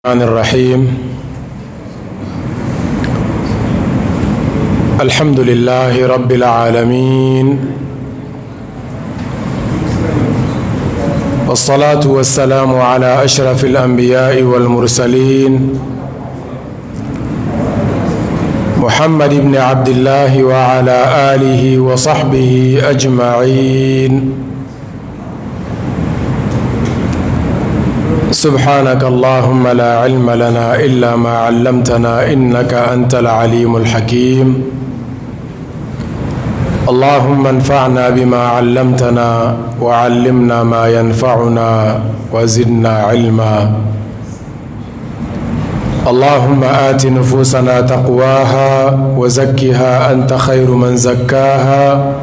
الرحمن الرحيم. الحمد لله رب العالمين، والصلاة والسلام على أشرف الأنبياء والمرسلين، محمد بن عبد الله وعلى آله وصحبه أجمعين. سبحانك اللهم لا علم لنا إلا ما علمتنا، إنك أنت العليم الحكيم. اللهم انفعنا بما علمتنا وعلمنا ما ينفعنا وزدنا علما. اللهم آت نفوسنا تقواها وزكها، أنت خير من زكاها،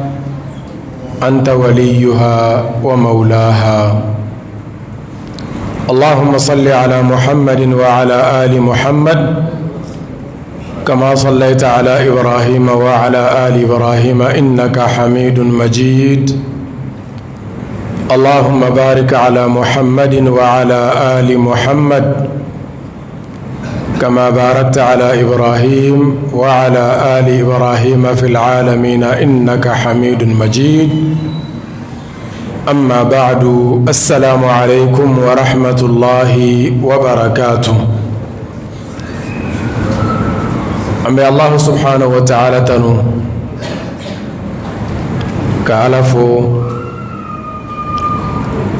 أنت وليها ومولاها. اللهم صل على محمد وعلى آل محمد كما صليت على إبراهيم وعلى آل إبراهيم، إنك حميد مجيد. اللهم بارك على محمد وعلى آل محمد كما باركت على إبراهيم وعلى آل إبراهيم في العالمين، إنك حميد مجيد. أما بعد، السلام عليكم ورحمة الله وبركاته. An bɛ الله سبحانه وتعالى tanu ka Ala fo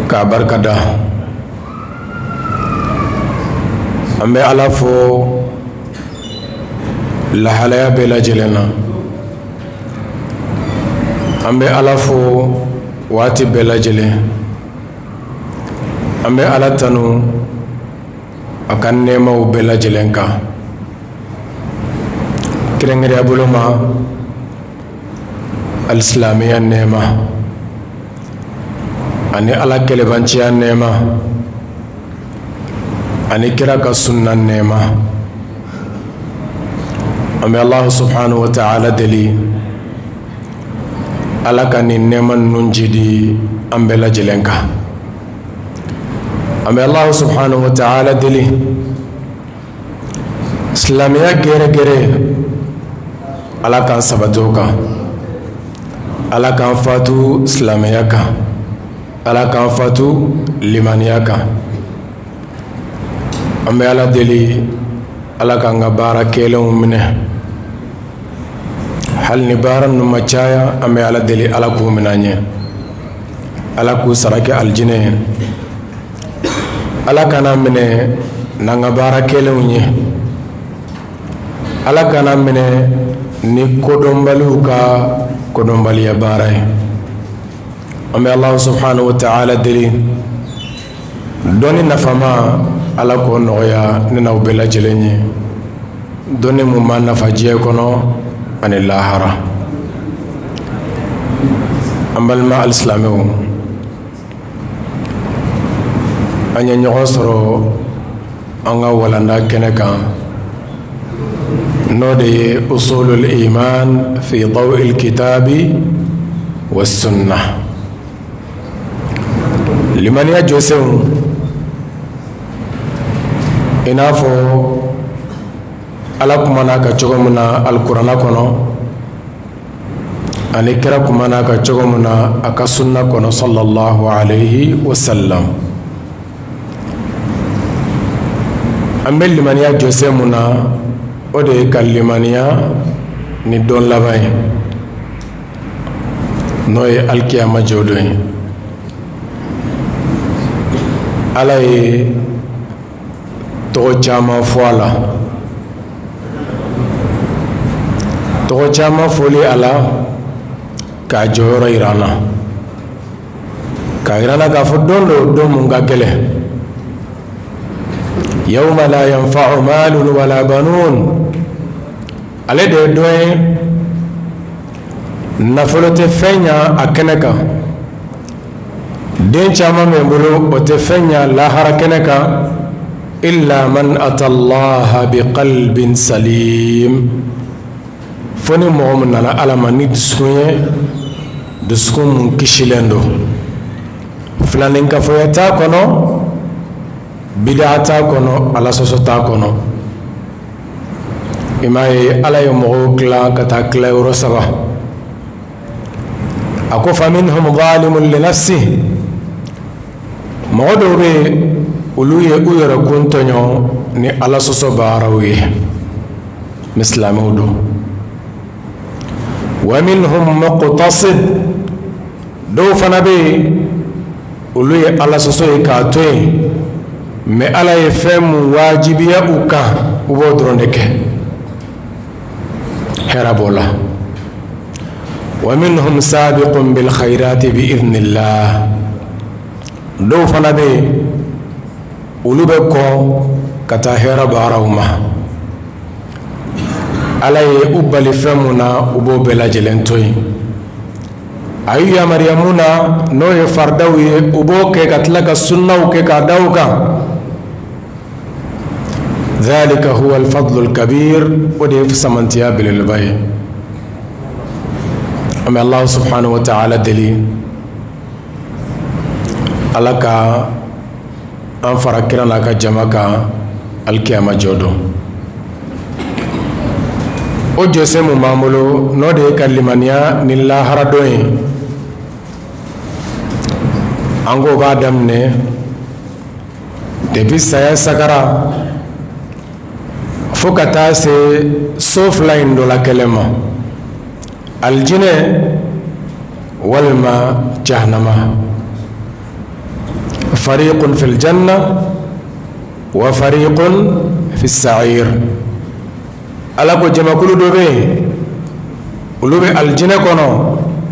k'a barikada. An bɛ Ala fo lahalaya bɛɛ lajɛlen na. An bɛ Ala fo waati bɛɛ lajɛlen. An bɛ Ala tanu a ka nɛɛmaw bɛɛ lajɛlen kan, kɛrɛnkɛrɛnya bolo ma alisilamɛya nɛɛma ani Ala kelebanciya nɛɛma ani kira ka sunna nɛɛma. An bɛ Allah سبحانه وتعالى deli, Ala ka nin nɛɛma ninnu jidi an bɛɛ lajɛlen kan. An bɛ Allah سبحانه وتعالى deli, silamɛya gɛrɛgɛrɛ, Ala k'an sabati o kan, Ala k'an fatu silamɛya kan, Ala k'an fatu limaniya kan. An bɛ Ala deli, Ala k'an ka baara kɛlenw minɛ. Hali ni baara ninnu ma caya, an bɛ Ala deli, Ala k'u minɛ an ye, Ala k'u sara kɛ alijinɛ ye. Ala kana minɛ n'an ka baara kɛlenw ye, Ala kana minɛ ni kodɔnbaliw ka kodɔnbaliya baara ye. An bɛ Allah سبحانه وتعالى deli, dɔnni nafama, Ala k'o nɔgɔya ne n'aw bɛɛ lajɛlen ye, dɔnni mun b'a nafa diɲɛ kɔnɔ ani lahara. An balima alisilamɛw, an ye ɲɔgɔn sɔrɔ an ka walanda kɛnɛ kan, n'o de ye أصول الإيمان في ضوء الكتاب والسنة, limaniya jɔsenw, i n'a fɔ Ala kumana ka cogo min na alikuranna kɔnɔ, ani kira kumana ka cogo min na a ka sunna kɔnɔ, صلى الله عليه وسلم. An bɛ limaniya jɔsen mun na, o de ye ka limaniya ni don laban ye, n'o ye alikiyama jɔdon ye. Ala ye tɔgɔ caman fɔ a la, tɔgɔ caman fɔli a la k'a jɔyɔrɔ yira an na, k'a yira an na k'a fɔ don dɔ, don mun ka gɛlɛn, يوم لا ينفع مال ولا بنون. Ale de ye don ye, nafolo tɛ fɛn ɲa a kɛnɛ kan, den caman min bolo, o tɛ fɛn ɲa lahara kɛnɛ kan, إلا من أتى الله بقلب سليم, fo ni mɔgɔ min nana Ala ma ni dusukun ye, dusukun mun kisilen don filaninkafoya t'a kɔnɔ. Bida t'a kɔnɔ, Ala sɔsɔ t'a kɔnɔ. I m'a ye, Ala ye mɔgɔw tila ka taa tila yɔrɔ saba. A ko faminhum zalimun li nafsi, mɔgɔ dɔw bɛ yen, olu ye u yɛrɛ kun tɔɲɔ ni Ala sɔsɔ baaraw ye, ni silamɛw don. Wa minhum muqtasid, dɔw fana bɛ yen, olu ye Ala sɔsɔ ye k'a to yen, mais Ala ye fɛn mun wajibiya u kan, u b'o dɔrɔn de kɛ, hɛrɛ b'o la. Wa minhum sabiqun bil khayrati bi idhnillah, dɔw fana bɛ yen, olu bɛ kɔn ka taa hɛrɛ baaraw ma. Ala ye u bali fɛn mun na, u b'o bɛɛ lajɛlen to yen. A y'u yamaruya mun na, n'o ye faridaw ye, u b'o kɛ ka tila ka sunnaw kɛ k'a da o kan. Dhalika huwa alfadlu alkabir, o de ye samantiya belebeleba ye. An bɛ Allah subhanahu wa ta'ala deli, Ala ka an fara kira n'a ka jama kan alikiyama jɔ don. O jɔsen mun b'an bolo, n'o de ye ka limaniya ni lahara don ye, an k'o b'a daminɛ depuis saya sakara fo ka taa se so fila in dɔ la kelen ma, alijinɛ walima jahanama. Fariqun fil janna wa fariqun fi sa'ir. Ala ko jamakulu dɔ bɛ yen, olu bɛ alijinɛ kɔnɔ.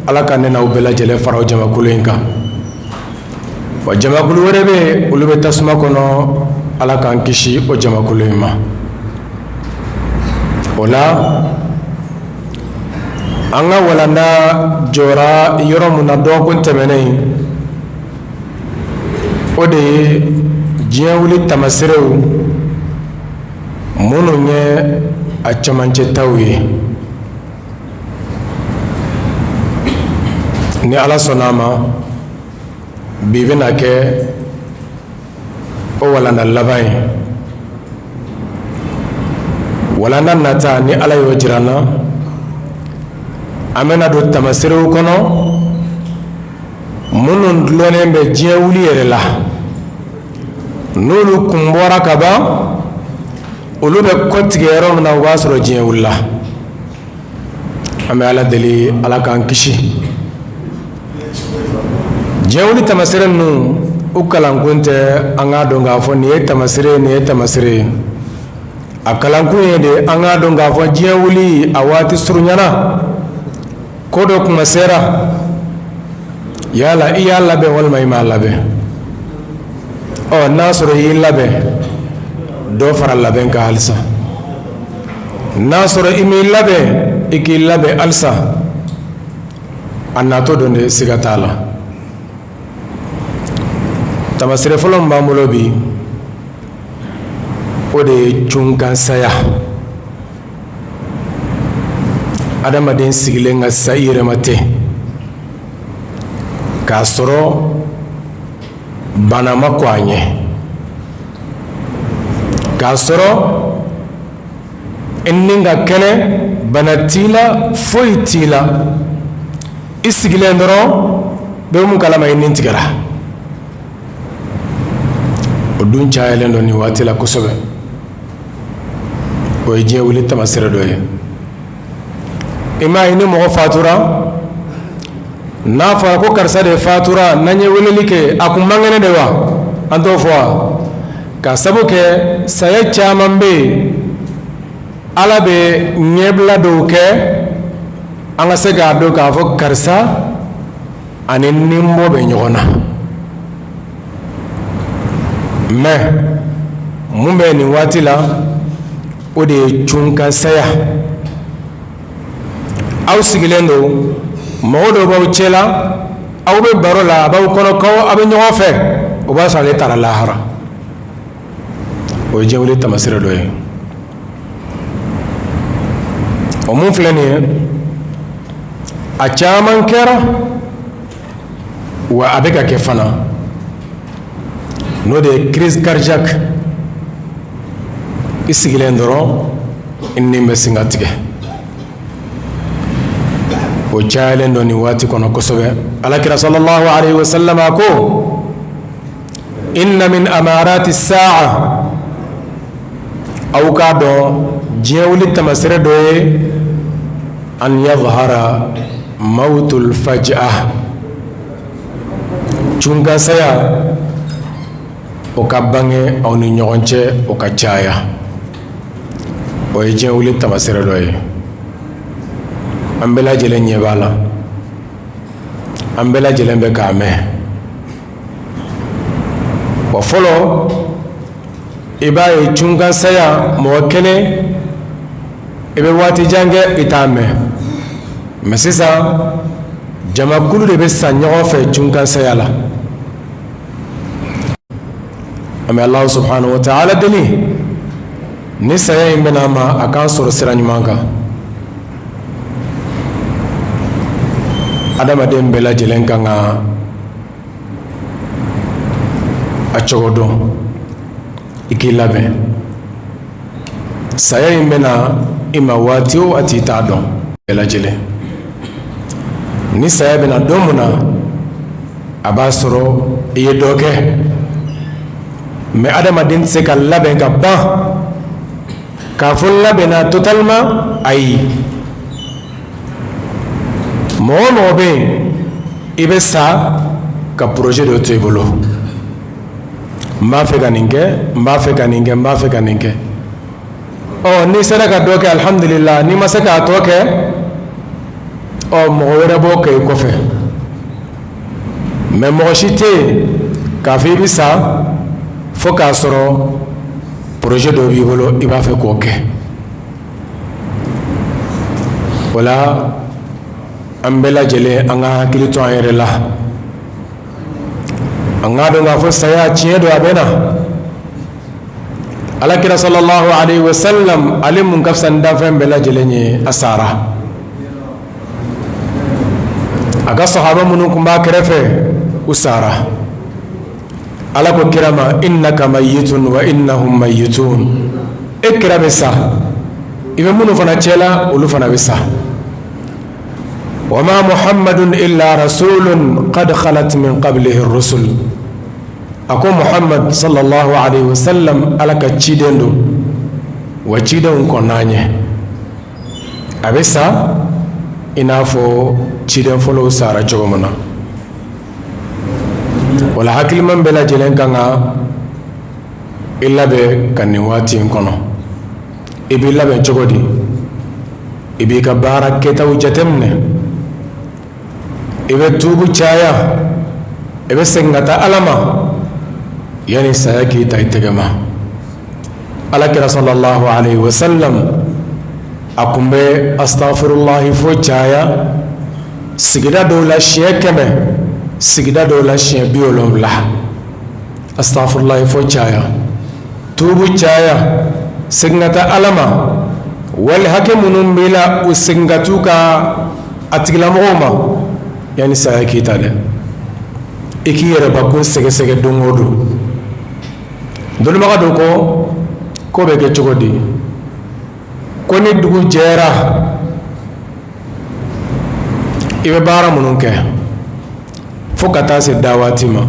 Ala ka ne n'aw bɛɛ lajɛlen fara o jamakulu in kan. Wa jamakulu wɛrɛ bɛ yen, olu bɛ tasuma kɔnɔ. Ala k'an kisi o jamakulu in ma. O la, an ka walanda jɔra yɔrɔ mun na dɔgɔkun tɛmɛnen, o de ye diɲɛ wuli tamaserew minnu ye a cɛmancɛtaw ye. Ni Ala sɔnna a ma, bi bɛna kɛ o walanda laban ye. Walanda nata, ni Ala y'o jira an na, an bɛna don tamaserew kɔnɔ minnu dulonnen bɛ diɲɛ wuli yɛrɛ la. N'olu kun bɔra ka ban, olu bɛ kɔtigɛ yɔrɔ min na, o b'a sɔrɔ diɲɛ wulila. An bɛ Ala deli, Ala k'an kisi. Diɲɛ wuli tamasere ninnu, u kalankun tɛ an k'a dɔn k'a fɔ nin ye tamasere ye, nin ye tamasere ye. A kalankun ye de an k'a dɔn k'a fɔ diɲɛ wuli a waati surunyana, ko dɔ kuma sera. Yala i y'a labɛn walima i m'a labɛn? Ɔ, n'a sɔrɔ i y'i labɛn, dɔ fara labɛn kan halisa. N'a sɔrɔ i m'i labɛn, i k'i labɛn halisa. A natɔ don de, siga t'a la. Tamasere fɔlɔ min b'an bolo bi, o de ye cunkansaya. Adamaden sigilen ka sa i yɛrɛ ma ten, k'a sɔrɔ bana ma kɔn a ɲɛ, k'a sɔrɔ i ni ka kɛnɛ, bana t'i la, foyi t'i la, i sigilen dɔrɔn, bɛ mun kalama, i ni tigɛra. O dun cayalen don nin waati la kosɛbɛ. O ye diɲɛ wuli tamasire dɔ ye. I m'a ye, ni mɔgɔ fatura, n'a fɔra ko karisa de fatura, n'an ye weleli kɛ, a kun man kɛnɛ de wa? An t'o fɔ wa? Ka sabu kɛ saya caman bɛ yen, Ala bɛ ɲɛbila dɔw kɛ an ka se k'a dɔn k'a fɔ karisa ani ninbɔ bɛ ɲɔgɔn na. Mais mun bɛ nin waati la, o de ye cunkansaya. Aw sigilen don, mɔgɔ dɔw b'aw cɛ la, aw bɛ baro la, a b'aw kɔnɔ ko aw bɛ ɲɔgɔn fɛ, o b'a sɔrɔ ale taara lahara. O ye diɲɛ wuli tamasire dɔ ye. O mun filɛ nin ye, a caman kɛra, wa a bɛ ka kɛ fana. N'o de ye crise cardiaque. I sigilen dɔrɔn, i ni bɛ sin ka tigɛ. O cayalen don nin waati kɔnɔ kosɛbɛ. Alakira sallallahu alaihi wasallam ko: inna min amarati saa, aw k'a dɔn diɲɛ wuli tamasere dɔ ye, an yadhhara mawtul faj'a, cunkansaya, o ka bange aw ni ɲɔgɔn cɛ, o ka caya. O ye diɲɛ wuli tamasere dɔ ye. An bɛɛ lajɛlen ɲɛ b'a la, an bɛɛ lajɛlen bɛ k'a mɛn. Wa fɔlɔ, i b'a ye cunkansaya, mɔgɔ kelen, i bɛ waati jan kɛ i t'a mɛn. Mais sisan, jamakulu de bɛ sa ɲɔgɔn fɛ cunkansaya la. An bɛ Alahu subhanahu wa ta'ala deli, ni saya in bɛna a ma, a k'an sɔrɔ sira ɲuman kan. Adamaden bɛɛ lajɛlen kan ka a cogo dɔn, i k'i labɛn. Saya in bɛna i ma waati o waati, i t'a dɔn. Bɛɛ lajɛlen, ni saya bɛna don min na, a b'a sɔrɔ i ye dɔ kɛ. Mais adamaden tɛ se ka labɛn ka ban k'a fɔ n labɛnna totalement, ayi. Mɔgɔ o mɔgɔ bɛ yen, i bɛ sa ka projet dɔ to i bolo: n b'a fɛ ka nin kɛ, n b'a fɛ ka nin kɛ, n b'a fɛ ka nin kɛ. Ɔ, n'i sera ka dɔ kɛ, alihamudulila. N'i ma se k'a tɔ kɛ, ɔ, mɔgɔ wɛrɛ b'o kɛ i kɔfɛ. Mais mɔgɔ si tɛ yen k'a fɔ i bɛ sa fo k'a sɔrɔ projet dɔ b'i bolo, i b'a fɛ k'o kɛ. O la, an bɛɛ lajɛlen, an ka hakili to an yɛrɛ la, an k'a dɔn k'a fɔ saya, tiɲɛ don, a bɛ na. Alakira sallallahu alaihi wasallam, ale mun ka fisa ni danfɛn bɛɛ lajɛlen ye, a sara. A ka sahaba minnu tun b'a kɛrɛfɛ, u sara. Ala ko kira ma: innaka mayyitun wa innahum mayyitun. E kira bɛ sa, i bɛ minnu fana cɛla, olu fana bɛ sa. Wa ma muhammadun illa rasulun qad khalat min qablihi rusul. A ko Muhammad sallallahu alaihi wasallam, Ala ka ciden don, wa cidenw kɔnna ɲɛ. A bɛ sa i n'a fɔ ciden fɔlɔw sara cogo min na. Wala hakiliman bɛɛ lajɛlen kan ka i labɛn ka nin waati in kɔnɔ. I b'i labɛn cogo di? I b'i ka baara kɛtaw jateminɛ, i bɛ tuubu caya, i bɛ segin ka taa Ala ma yanni saya k'i ta i tɛgɛ ma. Ala kira sallallahu alaihi wasallam, a tun bɛ astaghfirullahi fo caya, sigida dɔw la siɲɛ 100, sigida dɔw la siɲɛ 70. Astaghfirullahi fo caya, tuubu caya, segin ka taa Ala ma. Wali hakɛ minnu b'i la, u segin ka t'u ka a tigilamɔgɔw ma yanni saya k'i ta dɛ. I k'i yɛrɛbakun sɛgɛsɛgɛ don o don. Dɔnnibaga dɔ ko k'o bɛ kɛ cogo di? Ko ni dugu jɛra, i bɛ baara minnu kɛ fo ka taa se da waati ma,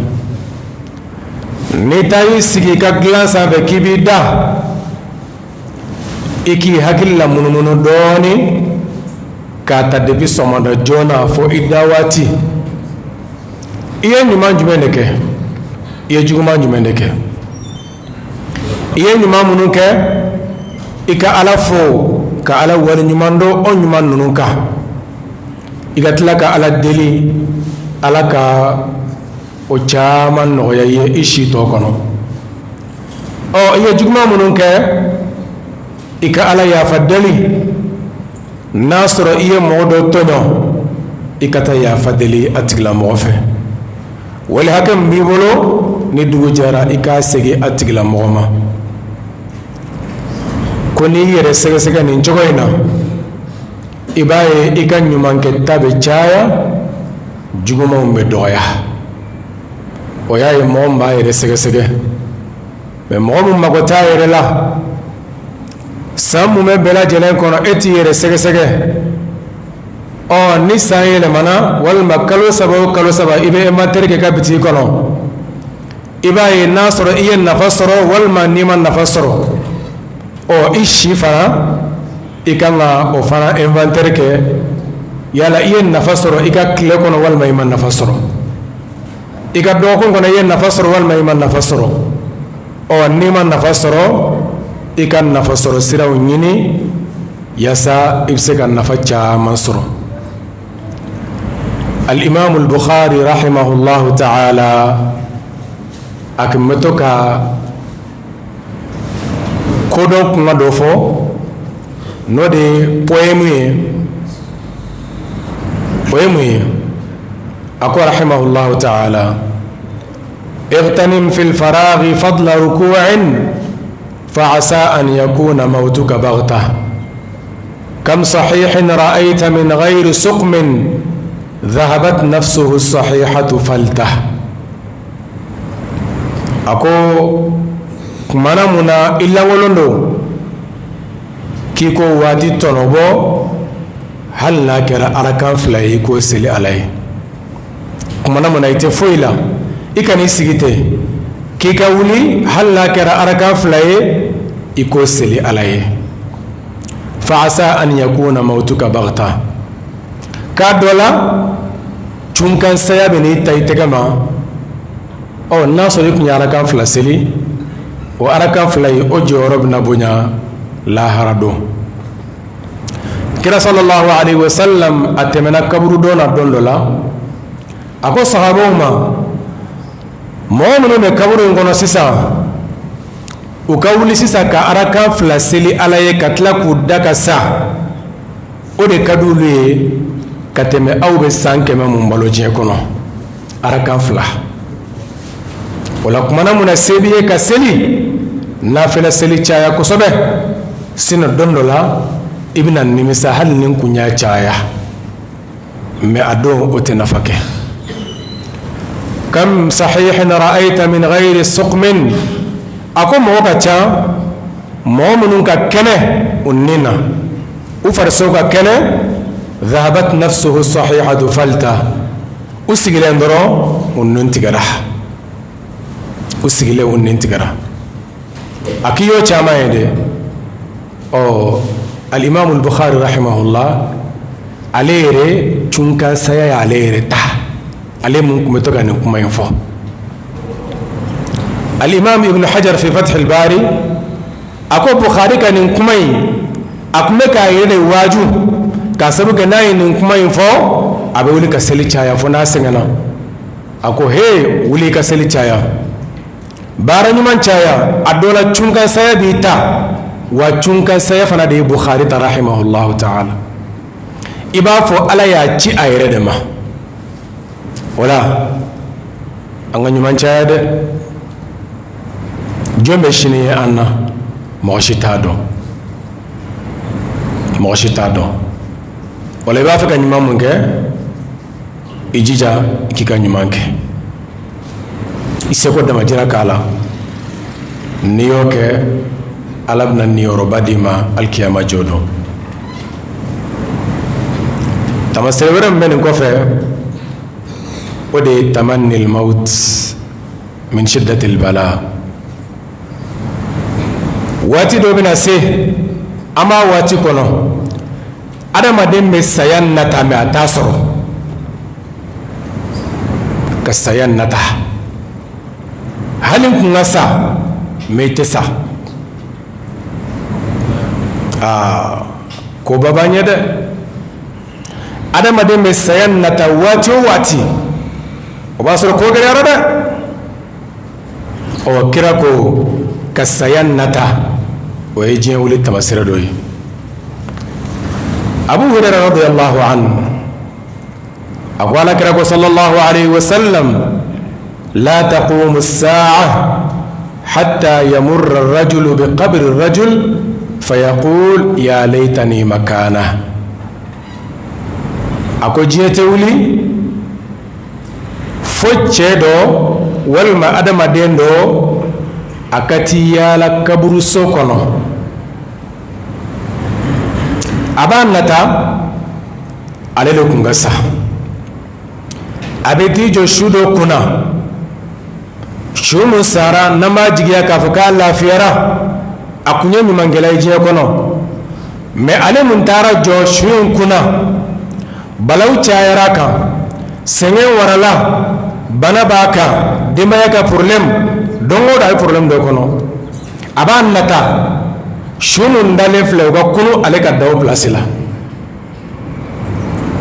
n'i taa y'i sigi i ka dilan sanfɛ k'i b'i da, i k'i hakili la munumunu dɔɔnin k'a ta depuis sɔgɔmada joona fo i da waati, i ye ɲuman jumɛn de kɛ, i ye juguman jumɛn de kɛ? I ye ɲuman minnu kɛ, i ka Ala fo ka Ala wale ɲuman dɔn o ɲuman ninnu kan. I ka tila ka Ala deli, Ala ka o caman nɔgɔya i ye i si tɔ kɔnɔ. Ɔ, i ye juguman minnu kɛ, i ka Ala yafa deli. N'a sɔrɔ i ye mɔgɔ dɔ tɔɲɔ, i ka taa yafa deli a tigilamɔgɔ fɛ. Wali hakɛ min b'i bolo, ni dugu jɛra, i k'a segin a tigilamɔgɔ ma. Ko n'i yɛrɛ sɛgɛsɛgɛ nin cogo in na, i b'a ye i ka ɲumankɛta bɛ caya, jugumanw bɛ dɔgɔya. O y'a ye mɔgɔ min b'a yɛrɛ sɛgɛsɛgɛ, mais mɔgɔ min mago t'a yɛrɛ la, san mumɛ bɛɛ lajɛlen kɔnɔ e t'i yɛrɛ sɛgɛsɛgɛ. Ɔ, ni san yɛlɛmana walima kalo 3 o kalo 3, i bɛ inventaire kɛ ka bitigi kɔnɔ, i b'a ye n'a sɔrɔ i ye nafa sɔrɔ walima n'i ma nafa sɔrɔ. Ɔ, i si fana, i kan ka o fana inventaire kɛ, yala i ye nafa sɔrɔ i ka tile kɔnɔ walima i ma nafa sɔrɔ, i ka dɔgɔkun kɔnɔ i ye nafa sɔrɔ walima i ma nafa sɔrɔ. Ɔ, n'i ma nafa sɔrɔ, i ka nafa sɔrɔ siraw ɲini yaasa i bɛ se ka nafa caman sɔrɔ. Al-Imam al-Bukhari rahimahullahu ta'ala, a tun bɛ to ka kodɔn kuma dɔ fɔ, n'o de ye poème ye. O ye mun ye? A ko rahimahullahu ta'ala: اغتنم في الفراغ فضل ركوع فعسى أن يكون موتك بغتة، كم صحيح رأيت من غير سقم ذهبت نفسه الصحيحة فلتة. A ko kumana mun na i lankolon don, k'i ko waati tɔnɔbɔ, hali n'a kɛra arakan 2 ye, i k'o seli Ala ye. Kumana mun na i tɛ foyi la, i kan'i sigi ten, k'i ka wuli, hali n'a kɛra arakan 2 ye, i k'o seli Ala ye. فعسى أن يكون موتك بغتة, k'a dɔ la cunkan saya bɛ n'i ta i tɛgɛ ma. Ɔ, n'a sɔrɔ i tun ye arakan 2 seli, o arakan 2 ye, o jɔyɔrɔ bɛna bonya lahara don. Kira صلى الله عليه وسلم, a tɛmɛna kaburudon na don dɔ la, a ko sahabaw ma: mɔgɔ minnu bɛ kaburu in kɔnɔ sisan, u ka wuli sisan ka arakan 2 seli Ala ye ka tila k'u da ka sa, o de ka di olu ye ka tɛmɛ aw bɛ san 100 mun balo diɲɛ kɔnɔ. Arakan 2 o la, kumana mun na se b'i ye ka seli nafila seli caya kosɛbɛ, sinon don dɔ la i bɛna nimisa, hali ni kun y'a caya, mais a don o tɛ nafa kɛ. كم صحيح رأيت من غير سقم, a ko mɔgɔ ka ca, mɔgɔ minnu ka kɛnɛ u ni na, u farisogo ka kɛnɛ, ذهبت نفسه الصحيحة فلتة, u sigilen dɔrɔn u nun tigɛra, u sigilen u nin tigɛra. A k'i y'o caman ye dɛ. Ɔ, Al-Imam al-Bukhari رحمه الله, ale yɛrɛ cunkan saya y'ale yɛrɛ ta, ale mun tun bɛ to ka nin kuma in fɔ. Al-Imam Ibn Hajar في فتح الباري, a ko Bukhari ka nin kuma in, a tun bɛ k'a yɛrɛ de waaju, k'a sabu kɛ n'a ye nin kuma in fɔ, a bɛ wuli ka seli caya fo n'a sɛgɛnna. A ko: he, wuli ka seli caya, baara ɲuman caya, a dɔ la cunkan saya b'i ta. Wa cunkan saya fana de ye Bukhari ta رحمه الله تعالى. I b'a fɔ Ala y'a ci a yɛrɛ de ma. O la, an ka ɲuman caya dɛ. Jɔn bɛ sini ye an na? Mɔgɔ si t'a dɔn, mɔgɔ si t'a dɔn. O la, i b'a fɛ ka ɲuman mun kɛ, i jija i k'i ka ɲuman kɛ, i seko damajira k'a la. N'i y'o kɛ, Ala bɛna niyɔrɔba d'i ma alikiyama jɔ don. Tamasere wɛrɛ min bɛ nin kɔfɛ, o de ye تمني الموت من شدة البلاء. Waati dɔ bɛna se, an b'a waati kɔnɔ, adamaden bɛ saya nata, mais a t'a sɔrɔ ka saya nata. Hali n kun ka sa, mais i tɛ sa. Aa, koba b'an ɲɛ dɛ. Adamaden bɛ saya nata waati o waati, o b'a sɔrɔ ko gɛlɛyara dɛ. Ɔ, kira ko ka saya nata, o ye diɲɛ wuli tamasira dɔ ye. Abu Hurairah رضي الله عنه, a ko Ala kira ko صلى الله عليه وسلم: لا تقوم الساعة حتى يمر الرجل بقبر الرجل فيقول يا ليتني مكانه. A ko diɲɛ tɛ wuli fo cɛ dɔ Walima adamaden dɔ a ka t'i yaala kaburuso kɔnɔ, a b'a nata ale de kun ka sa. A bɛ t'i jɔ su dɔ kunna, su min sara n'an b'a jigiya k'a fɔ k'a lafiyara, a kun ye ɲumankɛla ye diɲɛ kɔnɔ. Mais ale mun taara jɔ su in kunna, balaw cayara a kan, sɛgɛn warala, bana b'a kan, denbaya ka problème, don o don a ye problème dɔ kɔnɔ. A b'a nata su min dalen filɛ, u ka kunu ale ka da o place la.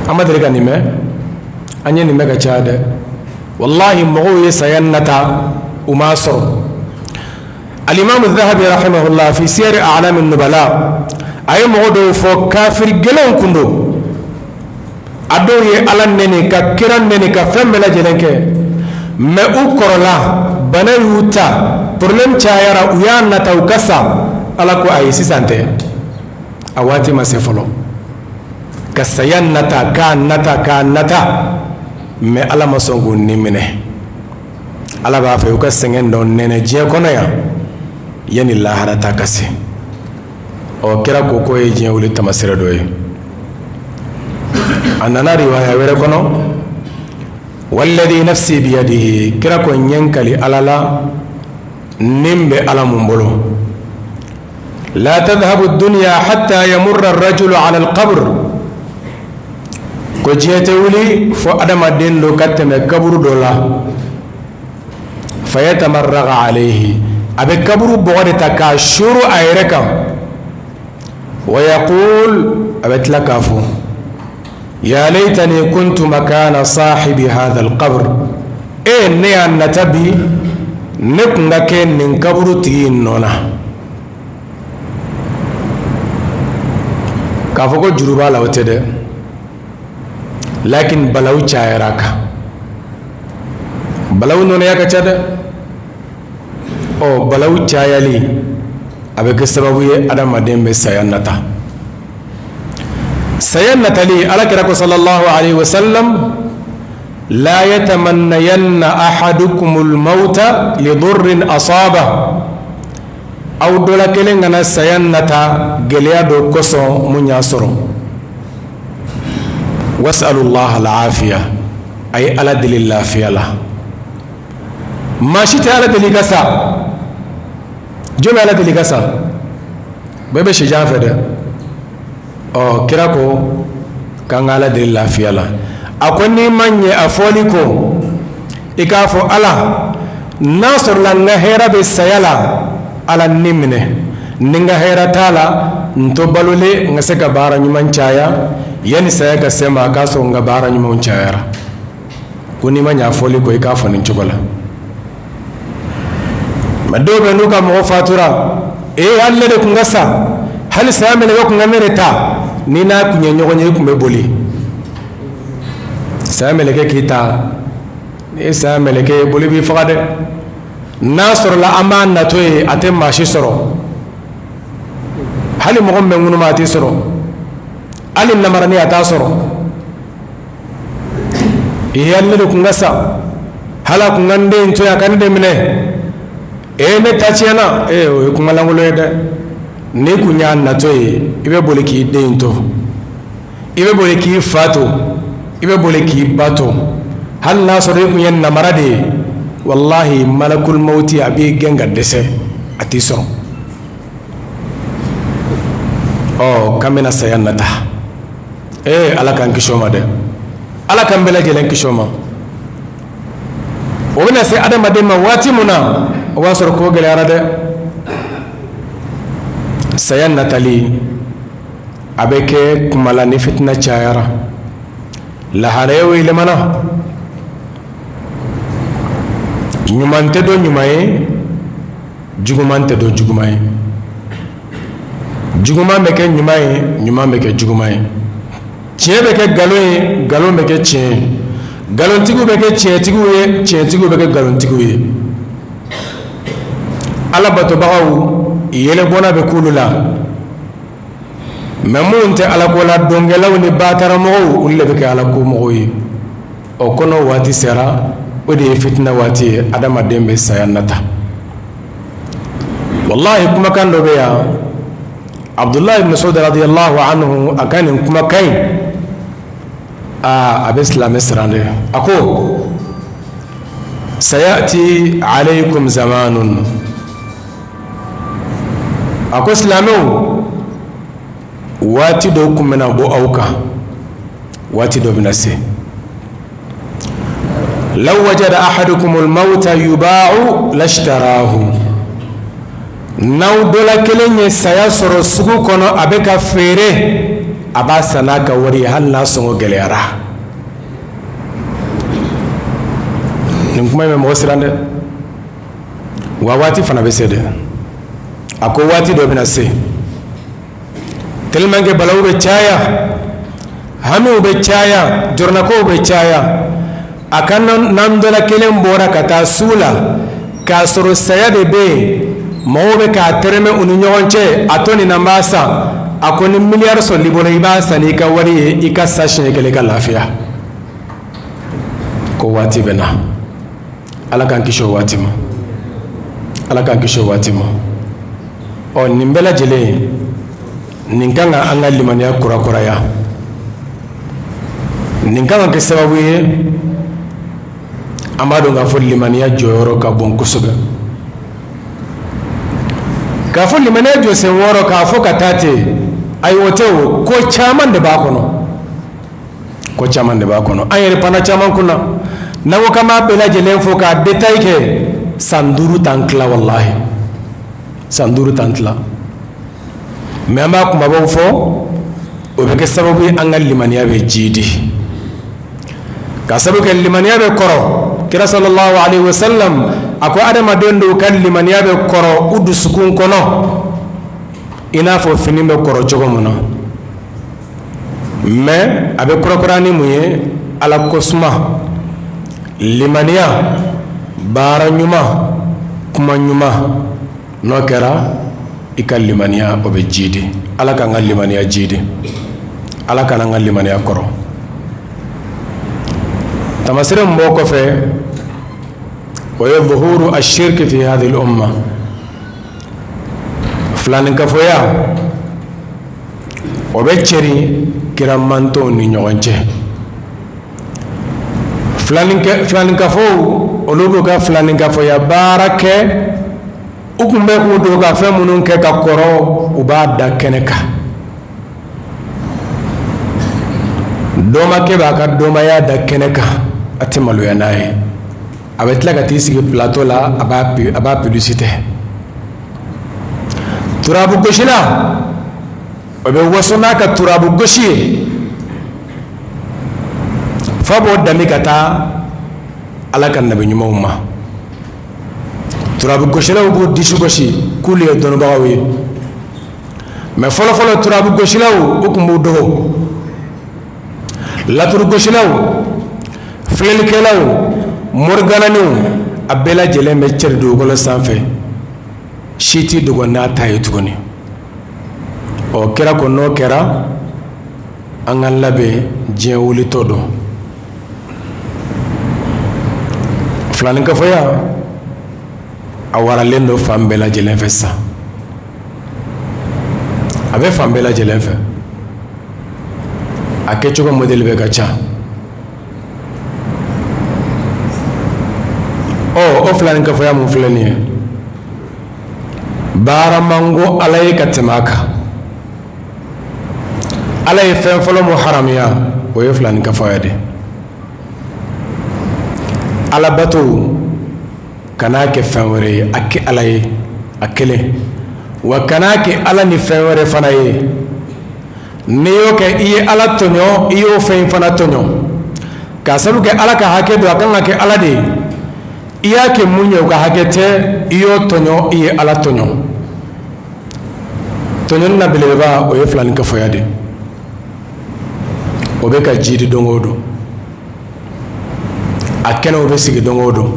An ma deli ka nin mɛn, an ye nin mɛn ka caya dɛ. Wallahi, mɔgɔw ye saya nata, u m'a sɔrɔ. Alimamu Zahabi rahimahullah fi siyari a'lami nubala, a ye mɔgɔ dɔw fɔ, kafiri gɛlɛnw kun don. A dɔw ye Ala nɛni, ka kira nɛni, ka fɛn bɛɛ lajɛlen kɛ, mais u kɔrɔla, bana y'u ta, problème cayara, u y'a nata u ka sa. Ala ko ayi, sisan tɛ, a waati ma se fɔlɔ. Ka saya nata, k'a nata, k'a nata, mais Ala ma sɔn k'u ni minɛ. Ala b'a fɛ u ka sɛgɛn dɔ nɛnɛ diɲɛ kɔnɔ yan yanni lahara ta ka se. Ɔ, kira ko k'o ye diɲɛ wuli tamasire dɔ ye. A nana riwaya wɛrɛ kɔnɔ: walladhi nafsi biyadihi, kira ko n ye n kali Ala la, ni bɛ Ala mun bolo, la tadhhabu dunya hatta yamurra ar-rajulu ala al-qabr, ko diɲɛ tɛ wuli fo adamaden dɔ ka tɛmɛ kaburu dɔ la, fayatamarraga alayhi, a bɛ kaburu bɔgɔ de ta k'a suuru a yɛrɛ kan, wa yaqul, a bɛ tila k'a fɔ: ya laytani kuntu makana sahibi hadha al-qabr, e ne y'a nata bi ne kun ka kɛ nin kaburu tigi in nɔ na. K'a fɔ ko juru b'a la, o tɛ dɛ, lakin balawu cayara a kan, balawu nɔnɔya ka ca dɛ. Ɔ, balawu cayali a bɛ kɛ sababu ye adamaden bɛ saya nata. Saya natali, Ala kira ko sallallahu alaihi wasallam: la yatamannayanna ahadukumul mauta lidurrin asaba, aw dɔ la kelen kana saya nata gɛlɛya dɔ kosɔn mun y'a sɔrɔ. Wasalullah alafiya, a ye Ala deli lafiya la. Maa si tɛ Ala deli ka sa. Jɔn bɛ Ala deli ka sa? Bɛɛ bɛ sijan fɛ dɛ. Ɔ, kira ko k'an ka Ala deli lafiya la. A ko n'i ma ɲɛ a fɔli ko, i k'a fɔ: Ala, n'a sɔrɔla n ka hɛrɛ bɛ saya la, Ala ni minɛ. Ni n ka hɛrɛ t'a la, n to balolen, n ka se ka baara ɲuman caya yanni saya ka se ma, a k'a sɔrɔ n ka baara ɲumanw cayara. Ko n'i ma ɲɛ a fɔli ko, i k'a fɔ nin cogo la. Mais dɔw bɛ n'u ka mɔgɔ fatura: ee, hali ne de kun ka sa, hali saya mɛlɛkɛ kun ka ne de ta. Ni n'a kun ye ɲɔgɔn ye, i kun bɛ boli. Saya mɛlɛkɛ k'i ta, ni ye saya mɛlɛkɛ ye, boli b'i faga dɛ. N'a sɔrɔla an b'a natɔ ye, a tɛ maa si sɔrɔ. Hali mɔgɔ min bɛ ŋunuma, a t'i sɔrɔ. Hali namarani, a t'a sɔrɔ. Ee, hali ne de kun ka sa, hali a kun ka n den to yen, a ka ne de minɛ. Ee, ne ta tiɲɛna. Ee, o ye kuma lankolon ye dɛ. N'i kun y'a natɔ ye, i bɛ boli k'i den to, i bɛ boli k'i fa to, i bɛ boli k'i ba to. Hali n'a sɔrɔ i kun ye namara de ye, walahi, malakul mawti a b'i gɛn ka dɛsɛ, a t'i sɔrɔ. Ɔ, k'an bɛna saya nata. Ee, Ala k'an kisi o ma dɛ, Ala k'an bɛɛ lajɛlen kisi o ma. O bɛna se adamaden ma waati min na, o b'a sɔrɔ ko gɛlɛyara dɛ. Saya natali a bɛ kɛ kuma la ni fitina cayara, lahalayaw yɛlɛmana, ɲuman tɛ dɔn ɲuman ye, juguman tɛ dɔn juguman ye, juguman bɛ kɛ ɲuman ye, ɲuman bɛ kɛ juguman ye, tiɲɛ bɛ kɛ nkalon ye, nkalon bɛ kɛ tiɲɛ ye, nkalontigiw bɛ kɛ tiɲɛtigiw ye, tiɲɛtigiw bɛ kɛ nkalontigiw ye. Ala batobagaw, yɛlɛbɔnna bɛ k'olu la, mais minnu tɛ ala ko la, dɔnkɛlaw ni bataramɔgɔw, olu de bɛ kɛ ala ko mɔgɔw ye. O kɔnɔ waati sera. O de ye fitina waati ye, adamaden bɛ saya nata. Wallahi, kumakan dɔ bɛ yan, Abdulayi ibn Mas'ud radiyallahu anhu, a ka nin kumakan in, aa, a bɛ silamɛ siran dɛ. A ko: sayati alaykum zamanun. A ko silamɛw, waati dɔ tun bɛna bɔ aw kan, waati dɔ bɛna se, law wajada ahadukumul mawta yuba'u lashtarahu. N'aw dɔ la kelen ye saya sɔrɔ sugu kɔnɔ, a bɛ ka feere, a b'a san n'a ka wari ye, hali n'a sɔngɔ gɛlɛyara. Nin kuma in bɛ mɔgɔ siran dɛ. Wa waati fana bɛ se dɛ. A ko waati dɔ bɛna se, tellement que balawu bɛ caya, hamiw bɛ caya, jɔrɔnakow bɛ caya, a ka n'an dɔ la kelen bɔra ka taa sugu la k'a sɔrɔ saya de bɛ yen, mɔgɔw bɛ k'a tɛrɛmɛ u ni ɲɔgɔn cɛ, a to nin na, n b'a san. A ko ni miliyari sɔrɔl'i bolo, i b'a san n'i ka wari ye, i ka sa siɲɛ kelen ka lafiya. Ko waati bɛ na. Ala k'an kisi o waati ma, Ala k'an kisi o waati ma. Ɔ, nin bɛɛ lajɛlen, nin kan ka an ka limaniya kurakuraya, nin kan ka kɛ sababu ye an b'a dɔn k'a fɔ limaniya jɔyɔrɔ ka bon kosɛbɛ. K'a fɔ limaniya jɔsen 6, k'a fɔ ka taa ten, ayi, o tɛ. O ko caman de b'a kɔnɔ, ko caman de b'a kɔnɔ. An yɛrɛ panna caman kunna. N'an ko k'an b'a bɛɛ lajɛlen fɔ k'a détail kɛ, san 5 t'an tila, walahi, san 5 t'an tila. Mais an b'a kunbabaw fɔ, o bɛ kɛ sababu ye an ka limaniya bɛ jiidi, ka sababu kɛ limaniya bɛ kɔrɔ. Kira sallallahu alaihi wasallam a ko adamaden dɔw ka limaniya bɛ kɔrɔ u dusukun kɔnɔ i n'a fɔ fini bɛ kɔrɔ cogo min na. Mais a bɛ kurakuraya ni mun ye? Ala kosuma, limaniya, baara ɲuman, kuma ɲuman. N'o kɛra, i ka limaniya, o bɛ jiidi. Ala k'an ka limaniya jiidi, Ala k'an ka limaniya kɔrɔ. Tamasire min b'o kɔfɛ, o ye zuhuru ashirki fi hadhihi al-umma, filaninkafoya, o bɛ cɛri kira mantɔnw ni ɲɔgɔn cɛ. Filaninkafow, olu b'u ka filaninkafoya baara kɛ. U tun bɛ k'u dogo ka fɛn minnu kɛ ka kɔrɔ, u b'a da kɛnɛ kan. Dɔmakɛ b'a ka dɔmaya da kɛnɛ kan, a tɛ maloya n'a ye. A bɛ tila ka t'i sigi plateau la, a b'a publicité. Turabu gosila, o bɛ waso n'a ka turabu gosi ye, f'a b'o dami ka taa Ala ka nabi ɲumanw ma. Turabu gosilaw b'u disi gosi k'olu ye dɔnnibagaw ye. Mais fɔlɔfɔlɔ, turabu gosilaw, u tun b'u dogo. Laturu gosilaw, filɛlikɛlaw, morigananiw, a bɛɛ lajɛlen bɛ cɛri dugukolo sanfɛ, si t'i dogo n'a ta ye tuguni. Ɔ, kira ko n'o kɛra, an ka labɛn, diɲɛ wulitɔ don. Filaninkafoya, a waralen don fan bɛɛ lajɛlen fɛ sisan, a bɛ fan bɛɛ lajɛlen fɛ, a kɛcogo modèle bɛ ka ca. Ɔ, o filaninkafoya mun filɛ nin ye, baara man go Ala ye ka tɛmɛ a kan. Ala ye fɛn fɔlɔ mun haramuya, o ye filaninkafoya de. Alabato, kan'a kɛ fɛn wɛrɛ ye, a kɛ Ala ye a kelen, wa kan'a kɛ Ala ni fɛn wɛrɛ fana ye. N'i y'o kɛ, i ye Ala tɔɲɔ, i y'o fɛn fana tɔɲɔ, k'a sabu kɛ Ala ka hakɛ don, a kan ka kɛ Ala de ye. I y'a kɛ mun ye, o ka hakɛ tɛ, i y'o tɔɲɔ, i ye Ala tɔɲɔ. Tɔɲɔni na belebeleba, o ye filaninkafoya de. O bɛ ka jiidi don o don, a kɛnɛw bɛ sigi don o don.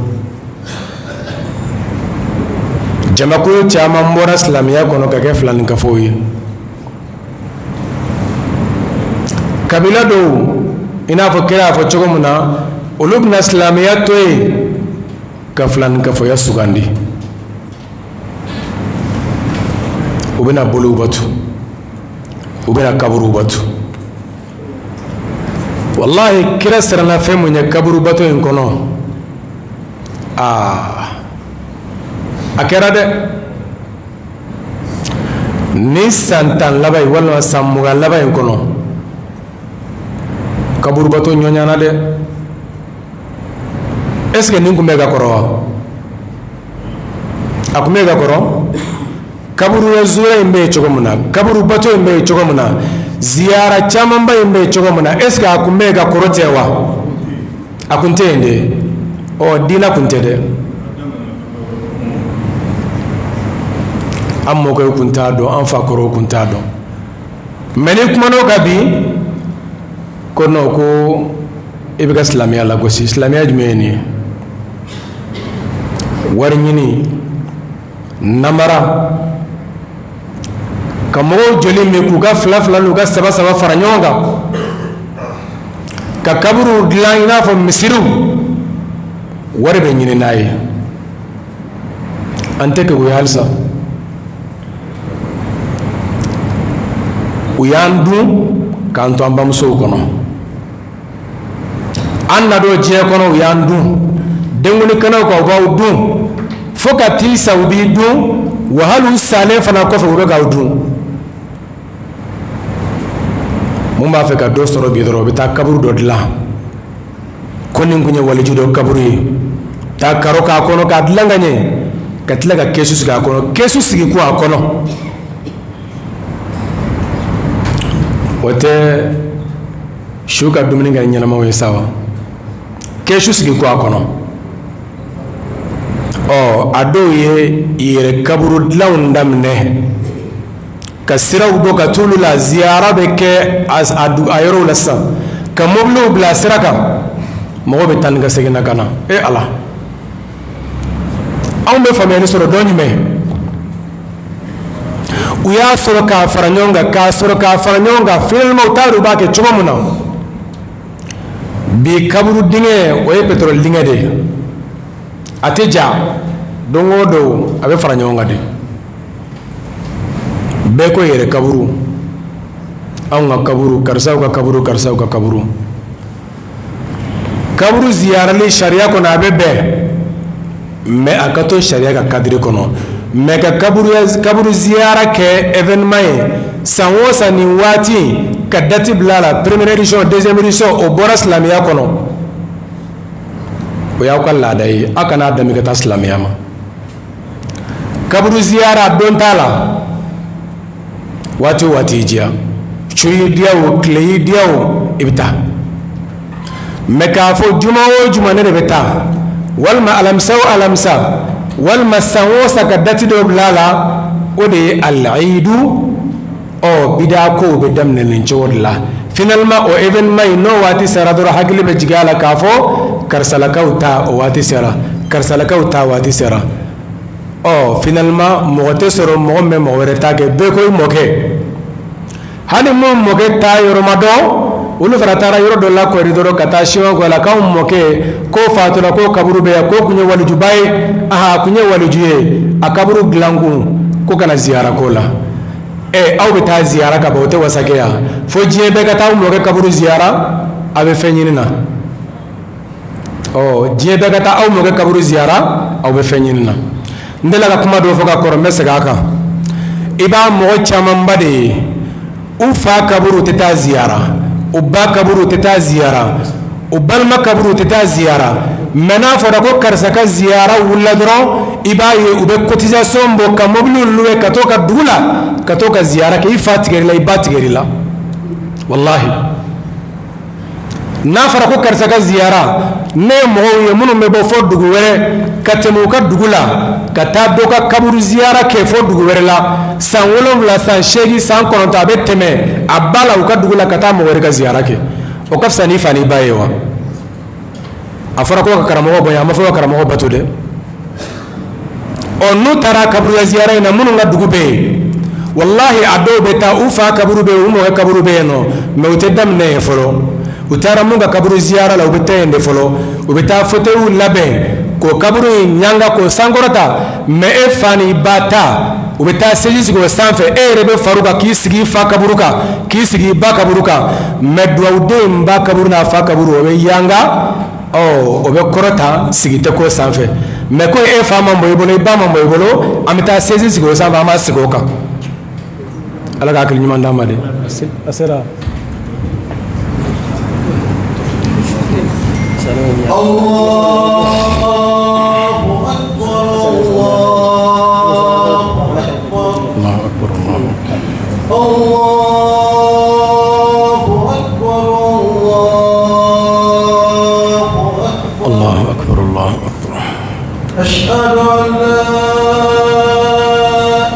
Jamakulu caman bɔra silamɛya kɔnɔ ka kɛ filaninkafow ye. Kabila dɔw, i n'a fɔ kira y'a fɔ cogo min na, Olu bɛna silamɛya to yen ka filankafoya sugandi. U bɛna boliw bato, u bɛna kaburuw bato. Walahi, kira siranna fɛn mun ɲɛ kaburu bato in kɔnɔ, aa, a kɛra dɛ. Ni san 10 laban in walima san 20 laban in kɔnɔ, kaburubato ɲɔɲana dɛ. Est ce que nin tun bɛ ka kɔrɔ wa? A tun bɛ ka kɔrɔ. Kaburu zuwɛrɛ in bɛ yen cogo min na, kaburu bato in bɛ yen cogo min na, ziyara camanba in bɛ yen cogo min na, est ce que a tun bɛ yen ka kɔrɔ tɛ wa? A tun tɛ yen de. Ɔ, diinɛ tun tɛ dɛ. An mɔkɛw tun t'a dɔn, an fakɔrɔw tun t'a dɔn. Mais n'i kumana o kan bi, ko non, ko i bɛ ka silamɛya lagosi. Silamɛya jumɛn ye nin ye? Wari ɲini, namara, ka mɔgɔw joli min k'u ka fila fila n'u ka saba saba fara ɲɔgɔn kan ka kaburuw dilan i n'a fɔ misiriw, wari bɛ ɲini n'a ye. An tɛ keguya halisa. U y'an dun k'an to an bamusow kɔnɔ. An na don diɲɛ kɔnɔ, u y'an dun. Denkundi kɛnɛw kan, u b'aw dun fo ka t'i sa, u b'i dun wa. Hali u salen fana kɔfɛ, u bɛ k'aw dun. Mun b'a fɛ ka dɔ sɔrɔ bi dɔrɔn, u bɛ taa kaburu dɔ dilan ko nin kun ye waliju dɔ kaburu ye, taa karo k'a kɔnɔ, k'a dilan ka ɲɛ, ka tila ka kɛsu sigi a kɔnɔ. Kɛsu sigi ko a kɔnɔ, o tɛ su ka dumuni kɛ ɲɛnamaw ye sa wa? Kɛsu sigi ko a kɔnɔ. Ɔ, a dɔw ye yɛrɛ kaburu dilanw daminɛ ka siraw bɔ ka t'olu la. Ziyara bɛ kɛ a yɔrɔw la sisan, ka mobiliw bila sira kan, mɔgɔw bɛ taa ni ka segin na ka na. E Ala, anw bɛ faamuyali sɔrɔ dɔn jumɛn? U y'a sɔrɔ k'a fara ɲɔgɔn kan, k'a sɔrɔ k'a fara ɲɔgɔn kan. Finalement, u t'a dɔn u b'a kɛ cogo min na. Bi kaburu dingɛ, o ye pétrole dingɛ de ye, a tɛ ja. Don o don, a bɛ fara ɲɔgɔn kan de. Bɛɛ ko yɛrɛ kaburu, anw ka kaburu, karisaw ka kaburu, karisaw ka kaburu. Kaburu ziyarali sariya kɔnɔ, a bɛ bɛn, mais a ka to sariya ka cadre kɔnɔ. Mais ka kaburu ziyara kɛ événement ye san o san nin waati, ka date bila a la, première édition, deuxième édition, o bɔra silamɛya kɔnɔ. O y'aw ka laada ye, aw kana dami ka taa silamɛya ma. Kaburu ziyara, don t'a la. Waati o waati y'i diya, su y'i diya o, tile y'i diya o, i bɛ taa. Mais k'a fɔ juma o juma ne de bɛ taa, walima alamisa o alamisa, walima san o san ka date dɔ bila a la, o de ye alayidu. Ɔ, bida kow bɛ daminɛ nin cogo de la. Finalement, o événement in, n'o waati sera dɔrɔn, hakili bɛ jigin a la k'a fɔ karisalakaw ta o waati sera, karisalakaw ta waati sera. Ɔ, finalement, mɔgɔ tɛ sɔrɔ mɔgɔ min bɛ mɔgɔ wɛrɛ ta kɛ. Bɛɛ ko i mɔkɛ. Hali mun mɔkɛ ta yɔrɔ ma dɔn, olu fana taara yɔrɔ dɔ la kɔri dɔrɔn ka taa siman kɔ la k'anw mɔkɛ k'o fatura, k'o kaburu bɛ yan, k'o kun ye walijuba ye. Aha, a kun ye waliju ye, a kaburu dilan kun ko kana ziyara ko la. Ɛ, aw bɛ taa ziyara ka ban, o tɛ wasa kɛ yan fo diɲɛ bɛɛ ka taa aw mɔkɛ kaburu ziyara. A bɛ fɛn ɲini na. Ɔ, diɲɛ bɛɛ ka taa aw mɔkɛ kaburu ziyara, aw bɛ fɛn ɲini na. N delila ka kuma dɔ fɔ ka kɔrɔ, n bɛ segin a kan. I b'a mɔgɔ camanba de ye, u fa kaburu tɛ taa ziyara, u ba kaburu tɛ taa ziyara, u balima kaburu tɛ taa ziyara. Mais n'a fɔra ko karisa ka ziyara wulila dɔrɔn, i b'a ye u bɛ cotisation bɔ ka mobiliw louer ka t'o ka dugu la, ka t'o ka ziyara kɛ. I fa tigɛr'i la, i ba tigɛr'i la, walahi. N'a fɔra ko karisa ka ziyara, ne ye mɔgɔw ye minnu bɛ bɔ fo dugu wɛrɛ ka tɛmɛ u ka dugu la ka taa dɔ ka kaburu ziyara kɛ fo dugu wɛrɛ la. San 7, san 8, san 9, a bɛ tɛmɛ a ba la u ka dugu la ka taa mɔgɔ wɛrɛ ka ziyara kɛ. O ka fisa n'i fa n'i ba ye wa? A fɔra ko ka karamɔgɔ bonya, a ma fɔ ka karamɔgɔ bato dɛ. Ɔ, n'u taara kaburuya ziyara in na, minnu ka dugu bɛ yen, walahi, a dɔw bɛ taa, u fa kaburu bɛ yen, u mɔkɛ kaburu bɛ yen nɔ, mais u tɛ daminɛ yen fɔlɔ. U taara mun ka kaburu ziyara la, u bɛ taa yen de fɔlɔ, u bɛ taa fauteuilw labɛn k'o kaburu in ɲanga k'o sankɔrɔta. Mais e fa ni ba ta, u bɛ taa chaise sigi o sanfɛ, e yɛrɛ bɛ far'u kan k'i sigi i fa kaburu kan, k'i sigi i ba kaburu kan. Mais dugawuden ba kaburu n'a fa kaburu, o bɛ yanga, ɔ o bɛ kɔrɔta, sigi tɛ k'o sanfɛ. Mais ko e fa ma bɔ i bolo, i ba ma bɔ i bolo, an bɛ taa chaise sigi o sanfɛ, an b'a sigi o kan. Ala ka hakili ɲuman d'an ma de. A sera. Allahu akbar, Allahu akbar, Allahu akbar. أشهد أن لا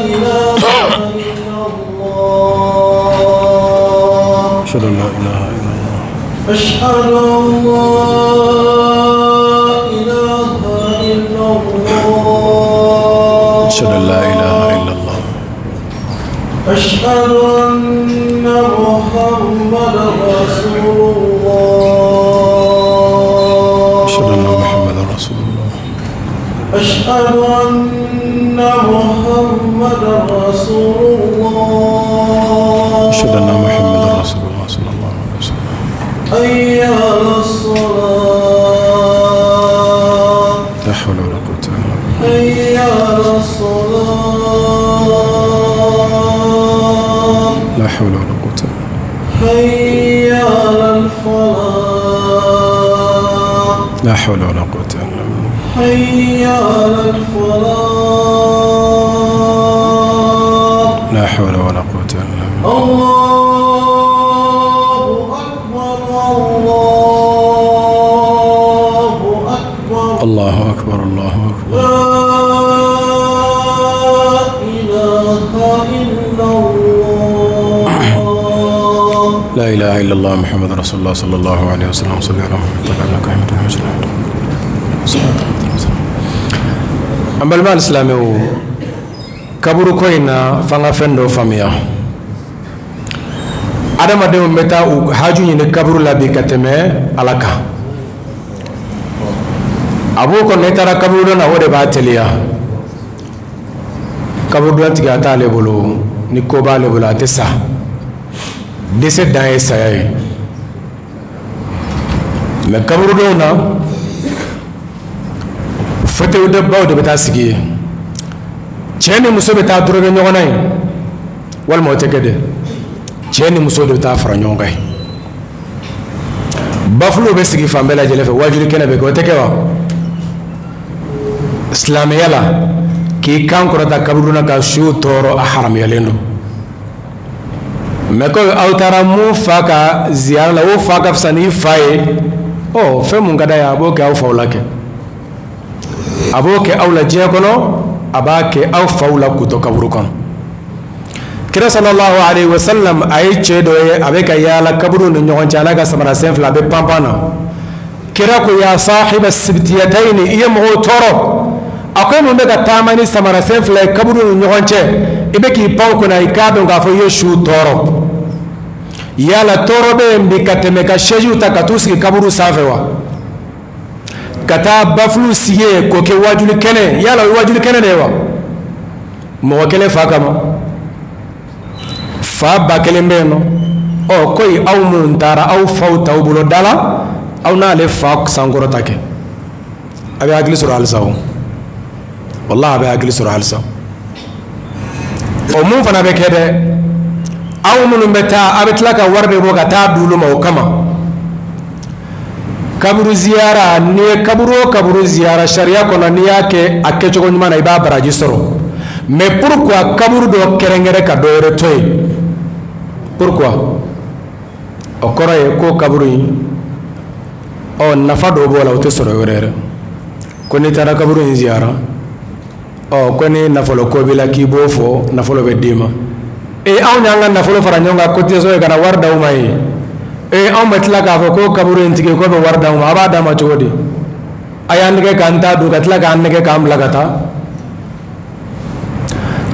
إله إلا الله. أشهد أن لا إله إلا الله. أشهد أن لا إله إلا الله. أشهد أن محمدا رسول الله. أشهد أن محمدا رسول الله. أشهد أن محمدا رسول الله. أشهد أن محمدا رسول الله صلى الله عليه وسلم. حي على الصلاة. لا حول ولا قوة إلا بالله. حي على الصلاة. لا حول ولا قوة إلا بالله. حي على الفلاح. لا حول ولا قوة إلا بالله. حي على الفلاح. لا حول ولا قوة إلا بالله. الله أكبر، الله أكبر. الله أكبر، الله أكبر. لا إله إلا الله. لا إله إلا الله محمد رسول الله صلى الله عليه وسلم. صلى على محمد وعلى آله وصحبه. An balima alisilamɛw, kaburu ko in na, f'an ka fɛn dɔ faamuya. Adamadenw bɛ taa u haju ɲini kaburu la bi ka tɛmɛ Ala kan. A b'o kɔnɔ, n'i taara kaburudon na, o de b'a teliya. Kaburudon tigi, a t'ale bolo, ni ko b'ale bolo, a tɛ sa. Dɛsɛ dan ye saya ye. Mais kaburudonw na, fauteuil baw de bɛ taa sigi yen. Cɛ ni muso bɛ taa dɔrɔgɛ ɲɔgɔn na yen, walima o tɛ kɛ dɛ, cɛ ni muso de bɛ taa fara ɲɔgɔn kan yen. Bafulew bɛ sigi fan bɛɛ lajɛlen fɛ, wajuli kɛnɛ bɛ kɛ, o tɛ kɛ wa? Silamɛya la, k'i kan kɔrɔta kaburudon na ka su tɔɔrɔ, a haramuyalen don. Mais ko aw taara mun fa ka ziyara la, o fa ka fisa n'i fa ye, ɔ fɛn mun ka d'a ye, a b'o kɛ aw faw la kɛ, a b'o kɛ aw la diɲɛ kɔnɔ, a b'a kɛ aw faw la k'u to kaburu kɔnɔ. Kira sallallahu alaihi wasallam, a ye cɛ dɔ ye, a bɛ ka yaala kaburu ni ɲɔgɔn cɛ, a n'a ka samara sen fila, a bɛ panpan na. Kira ko: ya sahiba sibtiyatayni, i ye mɔgɔw tɔɔrɔ. A ko: mun bɛ ka taama ni samara sen fila ye kaburu ni ɲɔgɔn cɛ, i bɛ k'i pan kunna? I k'a dɔn k'a fɔ i ye su tɔɔrɔ. Yala tɔɔrɔ bɛ yen bi ka tɛmɛ ka sɛjiw ta ka t'u sigi kaburu sanfɛ wa, ka taa bafulu sigi yen k'o kɛ wajuli kɛnɛ? Yala o ye wajuli kɛnɛ de ye wa? Mɔgɔ kelen fa kama, fa 1000 bɛ yen nɔ. Ɔ koyi, aw minnu taara aw faw t'aw bolo da la, aw n'ale fa sankɔrɔta kɛ, a bɛ hakili sɔrɔ halisa. O walahi, a bɛ hakili sɔrɔ halisa. O mun fana bɛ kɛ dɛ, aw minnu bɛ taa, a bɛ tila ka wari de bɔ ka taa d'olu ma o kama. Kaburu ziyara, n'i ye kaburu o kaburu ziyara, sariya kɔnɔ, n'i y'a kɛ a kɛcogo ɲuman na, i b'a baraji sɔrɔ. Mais pourquoi kaburu dɔ kɛrɛnkɛrɛn ka dɔ wɛrɛ to yen? Pourquoi? O kɔrɔ ye ko kaburu in, ɔ nafa dɔ b'o la, o tɛ sɔrɔ yɔrɔ yɛrɛ. Ko n'i taara kaburu in ziyara, ɔ ko ni nafolo ko b'i la, k'i b'o fɔ, nafolo bɛ d'i ma. E, anw y'an ka nafolo fara ɲɔgɔn kan cotisation ye ka na wari d'aw ma ye. E, anw bɛ tila k'a fɔ ko kaburu in tigi ko bɛ wari d'aw ma, a b'a d'a ma cogo di? A y'an nɛgɛ k'an ta dun, ka tila k'an nɛgɛ k'an bila ka taa.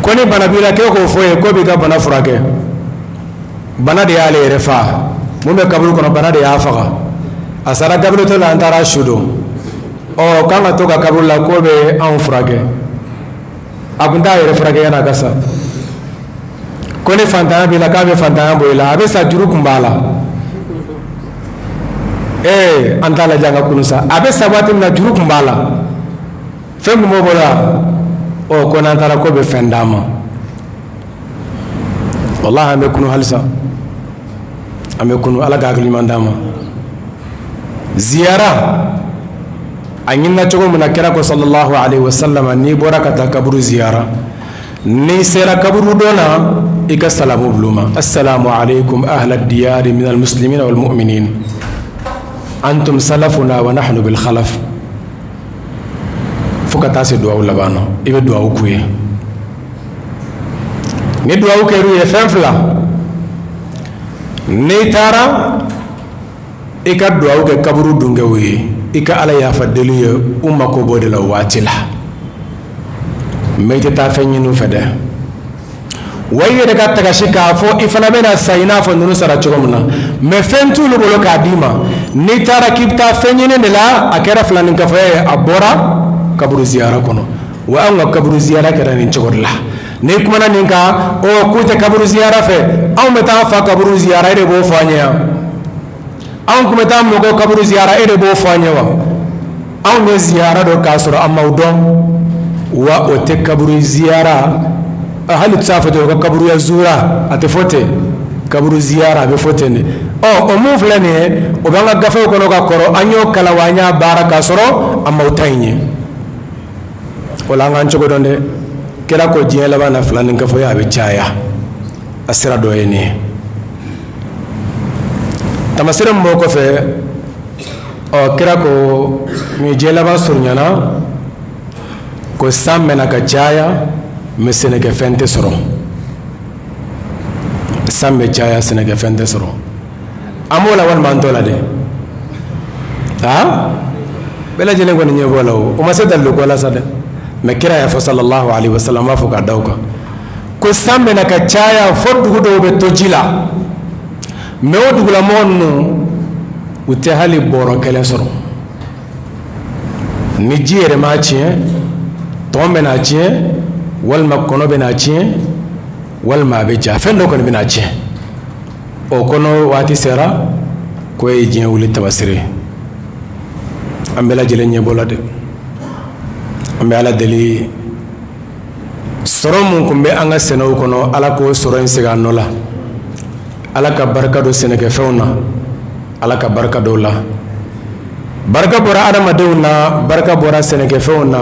Ko ni bana b'i la, k'e k'o fɔ ye, k'o b'i ka bana furakɛ. Bana de y'ale yɛrɛ fa. Mun bɛ kaburu kɔnɔ, bana de y'a faga, a sara Gabriel Touré la, an taara su don. Ɔ, k'an ka to ka kaburu la, k'o bɛ anw furakɛ. A kun t'a yɛrɛ furakɛ yan'a ka sa. Ko ni fantanya b'i la, k'a bɛ fantanya bɔ i la. A bɛ sa, juru kun b'a la. Ee, an t'a lajɛ an ka kunu sa. A bɛ sa waati min na, juru kun b'a la, fɛn kun b'o bolo wa. Ɔ, ko n'an taara, k'o bɛ fɛn d'an ma. Walahi, an bɛ kunu halisa, an bɛ kunu. Ala ka hakili ɲuman d'an ma. Ziyara a ɲinina cogo min na, kira ko sallallahu alaihi wasallam, n'i bɔra ka taa kaburu ziyara, n'i sera kaburu dɔ na, i ka salamu bil'u ma: assalamu alaikum ahla diyari min almuslimina wal mu'minin, antum salafuna wa nahnu bil khalaf, fo ka taa se duwawu laban na. I bɛ duwawu k'u ye. Ni duwawu kɛr'u ye, fɛn fila: n'i taara, i ka duwawu kɛ kaburu dunkew ye, i ka Ala yafa deli ye, u mako b'o de la o waati la. Mɛ i tɛ taa fɛn ɲini u fɛ dɛ. Wa i yɛrɛ ka tagasi k'a fɔ i fana bɛna sa i n'a fɔ ninnu sara cogo min na, mɛ fɛn t'olu bolo k'a d'i ma. N'i taara k'i bɛ taa fɛn ɲini de la, a kɛra filaninkafoya ye, a bɔra kaburu ziyara kɔnɔ. Wa anw ka kaburu ziyara kɛra nin cogo de la. N'i kumana nin kan, ɔ, k'u tɛ kaburu ziyara fɛ. Anw bɛ taa fa kaburu ziyara, e de b'o fɔ an ye yan. Anw tun bɛ taa mɔgɔw kaburu ziyara, e de b'o fɔ an ye wa. Anw ye ziyara dɔ k'a sɔrɔ an m'aw dɔn wa. O tɛ kaburu ziyara, hali tɛ s'a fɔ ten, o ka kaburuya zuura, a tɛ fɔ ten. Kaburu ziyara, a bɛ fɔ ten de. Ɔ, o mun filɛ nin ye, o b'an ka gafew kɔnɔ ka kɔrɔ, an y'o kalan wa, an y'a baara k'a sɔrɔ an m'aw ta in ye. O la, an k'an cogo dɔn dɛ. Kira ko diɲɛ laban na, filaninkafoya a bɛ caya. A sira dɔ ye nin ye. Tamasire min b'o kɔfɛ, ɔ, kira ko ni diɲɛ laban surunyana, ko san bɛna ka caya, mɛ sɛnɛkɛfɛn tɛ sɔrɔ. San bɛ caya, sɛnɛkɛfɛn tɛ sɔrɔ. An b'o la walima an t'o la dɛ? Aa, bɛɛ lajɛlen kɔni ɲɛ b'o la. O, o ma se dalilu ko la sa dɛ, mɛ kira y'a fɔ sallallahu alaihi wasallam, b'a fɔ k'a da o kan ko san bɛna ka caya fo dugu dɔw bɛ to ji la, mɛ o dugulamɔgɔ ninnu, u tɛ hali bɔrɔ kelen sɔrɔ. Ni ji yɛrɛ m'a tiɲɛ, tɔn bɛna tiɲɛ, walima kɔnɔ bɛna tiɲɛ, walima a bɛ ja, fɛn dɔ kɔni bɛna tiɲɛ. O kɔnɔ waati sera, k'o ye diɲɛ wuli tamasire. An bɛɛ lajɛlen ɲɛ b'o la dɛ. An bɛ Ala deli, sɔrɔ mun tun bɛ an ka sɛnɛw kɔnɔ, Ala k'o sɔrɔ in segin a nɔ la. Ala ka barika don sɛnɛkɛfɛnw na, Ala ka barika don la. Barika bɔra adamadenw na, barika bɔra sɛnɛkɛfɛnw na,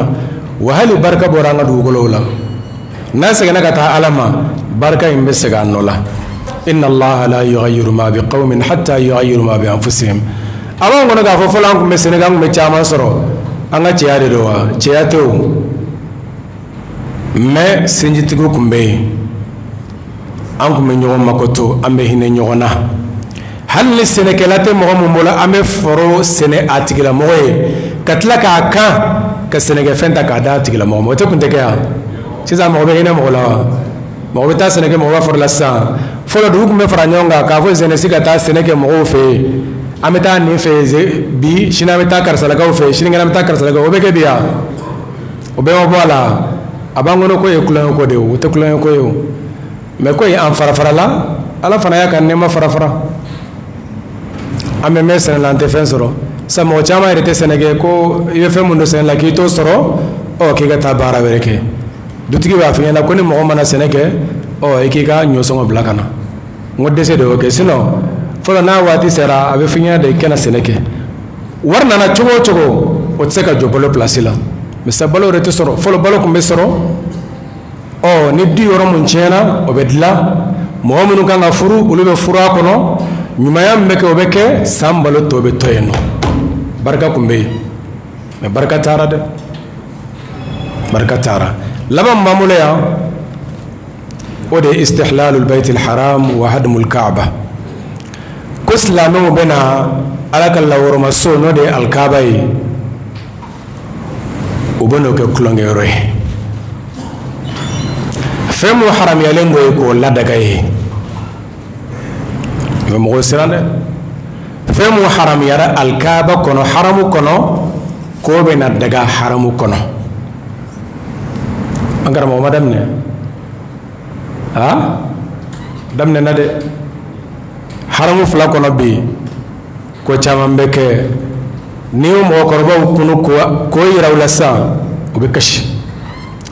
wa hali barika bɔra an ka dugukolow la. N'an seginna ka taa Ala ma, barika in bɛ segin a nɔ la. Inna Allaha la yughayyiru ma bi qaumin hatta yughayyiru ma bi anfusihim. A b'an kɔnɔ k'a fɔ fɔlɔ, an tun bɛ sɛnɛ kɛ, an tun bɛ caman sɔrɔ. An ka cɛya de don wa? Cɛya tɛ o, mɛ sinjitigiw tun bɛ yen, an tun bɛ ɲɔgɔn makoto, an bɛ hinɛ ɲɔgɔn na. Hali ni sɛnɛkɛla tɛ mɔgɔ min bolo, an bɛ foro sɛnɛ a tigilamɔgɔ ye, ka tila k'a kan ka sɛnɛkɛfɛn ta k'a d'a tigilamɔgɔ ma. O tɛ kun tɛ kɛ yan. Sisan mɔgɔ bɛ hinɛ mɔgɔ la wa? Mɔgɔ bɛ taa sɛnɛ kɛ mɔgɔ ka foro la sisan? Fɔlɔ, dugu tun bɛ fara ɲɔgɔn kan k'a fɔ jeunesse ka taa sɛnɛ kɛ mɔgɔw fɛ yen. An bɛ taa nin fɛ yen bi, sini an bɛ taa karisalakaw fɛ yen, sinikɛnɛ an bɛ taa karisalakaw. O bɛ kɛ bi yan, o bɛɛ ma bɔ a la. A b'an kɔnɔ ko ye tulonkɛ ko de ye, o tɛ tulonkɛ ko ye o. Mɛ ko in, an fara farala, Ala fana y'a ka nɛɛma fara fara. An bɛ mɛn sɛnɛ la, an tɛ fɛn sɔrɔ. Sisan mɔgɔ caman yɛrɛ tɛ sɛnɛ kɛ, ko i bɛ fɛn min don sɛnɛ la k'i t'o sɔrɔ. Ɔ, k'i ka taa baara wɛrɛ kɛ. Dutigi b'a f'i ɲɛna ko ni mɔgɔ mana sɛnɛ kɛ, ɔ, i k'i ka ɲɔ sɔngɔ bila ka na. N ko dɛsɛ de y'o kɛ. Sinon fɔlɔ, n'a waati sera, a bɛ f'i ɲɛna de i kana sɛnɛ kɛ. Wari nana cogo o cogo, o tɛ se ka jɔ balo place la. Mais sisan balo yɛrɛ tɛ sɔrɔ. Fɔlɔ, balo tun bɛ sɔrɔ. Ɔ, ni du yɔrɔ mun tiɲɛna, o bɛ dilan. Mɔgɔ minnu kan ka furu, olu bɛ furu a kɔnɔ. Ɲumanya min bɛ kɛ, o bɛ kɛ. San balo tɔ bɛ to yen nɔ. Barika tun bɛ yen, mɛ barika taara dɛ, barika taara. Laban min b'an bolo yan, o de ye istihlalul baytil haram wa hadmul kaaba, ko silamɛw bɛna Ala ka lawɔrɔmaso, n'o de ye alikaaba ye, u bɛ n'o kɛ tulonkɛyɔrɔ ye. Fɛn mun haramuyalen dɔ ye, k'o ladaga ye. A bɛ mɔgɔw siran dɛ. Fɛn mun haramuyara alikaaba kɔnɔ, haramu kɔnɔ, k'o bɛna daga haramu kɔnɔ. An karamɔgɔ ma daminɛ, a daminɛna dɛ. Haramu fila kɔnɔ bi, ko caman bɛ kɛ. N'i ye mɔgɔkɔrɔbaw kunu k'o yira u la sisan, u bɛ kasi,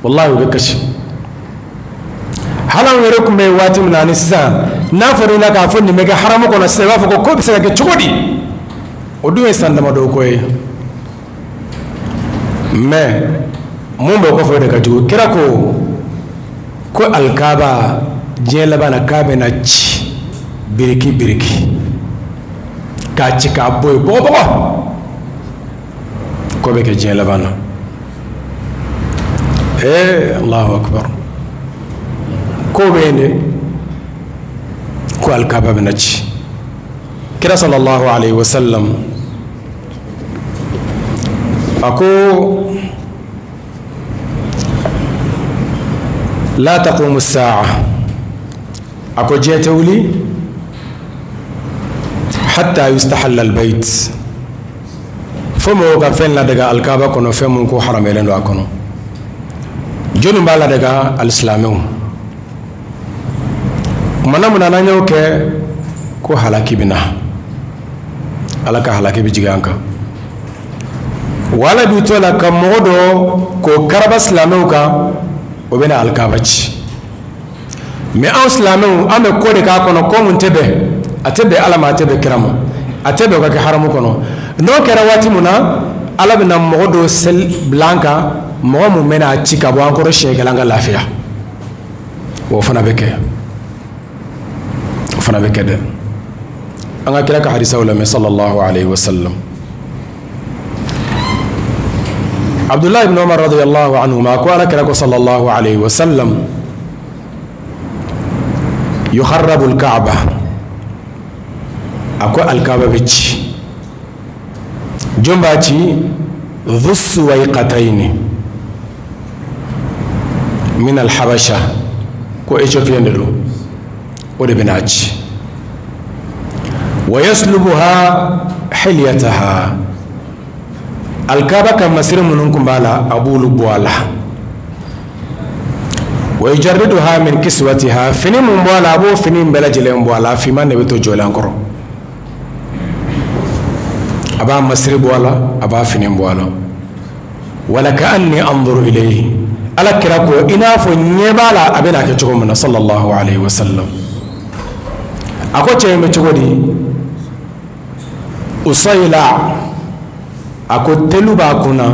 walahi, u bɛ kasi. Hali anw yɛrɛ tun bɛ waati min na ani sisan, n'a fɔra i la k'a fɔ nin bɛ kɛ haramu kɔnɔ sisan, i b'a fɔ ko ko bɛ se ka kɛ cogo di? O dun ye san damadɔ ko ye. Mais mun b'o kɔfɛ, o de ka jugu. Kira ko ko alikaaba diɲɛ laban na, k'a bɛna ci biriki biriki, k'a ci k'a bɔ yen bɔgɔbɔgɔ. K'o bɛ kɛ diɲɛ laban na. Ee, Allahu akbar, ko bɛ yen de ko alikaaba bɛna ci. Kira sallallahu alaihi wasallam a ko: la taqumu saa, a ko diɲɛ tɛ wuli, hatta yustahalla albayt, fo mɔgɔw ka fɛn ladaga alikaaba kɔnɔ, fɛn mun ko haramuyalen don a kɔnɔ. Jɔnni b'a ladaga? Alisilamɛw. Kumana mun na n'an y'o kɛ, ko halaki bɛ na, Ala ka halaki bɛ jigin an kan. Wala b'i to la ka mɔgɔ dɔ k'o karaba silamɛw kan, o bɛna alikaaba ci. Mais anw silamɛw, an bɛ ko de k'a kɔnɔ, ko mun tɛ bɛn, a tɛ bɛn Ala ma, a tɛ bɛn kira ma, a tɛ bɛn o ka kɛ haramu kɔnɔ. N'o kɛra waati mun na, Ala bɛna mɔgɔ dɔ seli bila an kan, mɔgɔ mun bɛna a ci ka bɔ an kɔrɔ siɲɛ kelen, an ka lafiya. O fana bɛ kɛ, o fana bɛ kɛ dɛ. An ka kira ka hadisaw lamɛn, sallallahu alaihi wasallam. Abdullahi ibn Umar radiyallahu anhuma ko Ala kira ko sallallahu alaihi wasallam: yukharrabu al-Kaaba, a ko alkaaba bɛ ci. Jɔn b'a ci? Dhu suwayqatayni min al-Habasha, ko éthiopien de don, o de bɛna ci. Wa yaslubuha hilyataha, alkaaba ka masiri minnu kun b'a la, a b'olu bɔ a la. Wa yujarriduha min kiswatiha, fini mun bɔ a la, a b'o fini bɛɛ lajɛlen bɔ a la, finman de bɛ to jɔlen kɔrɔ. A b'a masiri bɔ a la, a b'a fini bɔ a la. Wala ka'anni anzuru ilayhi, Ala kira ko i n'a fɔ ɲɛ b'a la a bɛna kɛ cogo min na, sallallahu alaihi wasallam. A ko cɛ in bɛ cogo di? Usayila, a ko telu b'a kun na